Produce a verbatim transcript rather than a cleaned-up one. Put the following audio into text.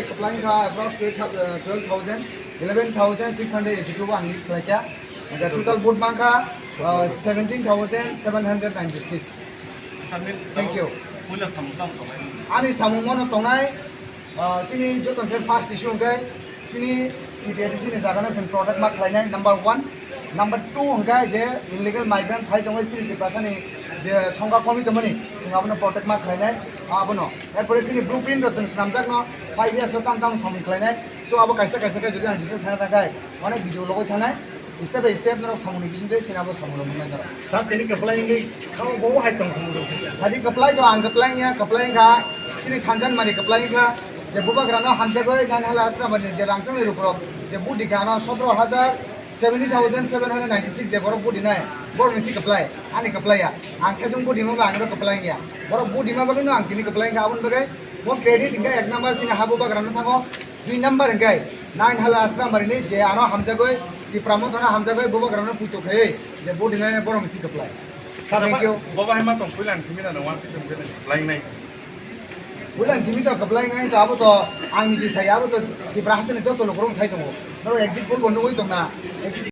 Kwplai kha approx twelve thousand, eleven thousand six hundred eighty-two ang lead khlaikha. Total vote mankha seventeen thousand seven hundred ninety-six. Thank you. Ani samung mono tongnai, chini joto se first issue hwnkhe chini T T A D C ni jagano chwng protect ma khlainai, number one. Number two hwnkhe je illegal migrant phai tongwi chini Tiprasani je songkha komi tongmani, chwng abono protect ma khlainai, abono. Erpore chini blueprint rok chwng swnamjakno, five years o tang tang samung khlainai. So abo kaisa kaisa khe jodi ang disa thana thangkhai, onek video logoi thanai, step by step norok samungni bisingtwi chini abo samung rok wngnai norok. Sir, tini kwplai wngwi khao bo hai tong thung rok. Hadi kwplai to ang kwplai wngya, kwplai wngkha, chini Thanjanmari kwplai wngkha, je bubagrano hamjagwi nine hala asrabani je rangchakni rukrok je budi gano sotro hajar, seventy thousand seven hundred ninety-six je borok budi nai, borok ni si kwplai, ani kwplai ya. Ang saichung budi ma ba ang ro kwplai wngya. Borok budi ma bagwi no ang tini kwplai wngkha, aboni bagwi bo credit wngkha ek number chini ha bubagrano thango. Dui number hwnkhe nine hala asrang barini je ano hamjagwi, Tipra Mothano hamjagwi bubagrano puito khaiwi je vote hinani borok ni si kwplai. Thank you. Boba hai ma tong puila ang simi na nang wan si tong kene lainai. Puila ang simi to kwplai nai to abo to ang niji sai abo to Tipra hasteni joto lukurok sai tongo. Norok exit poll bo nugwi tongna. Exit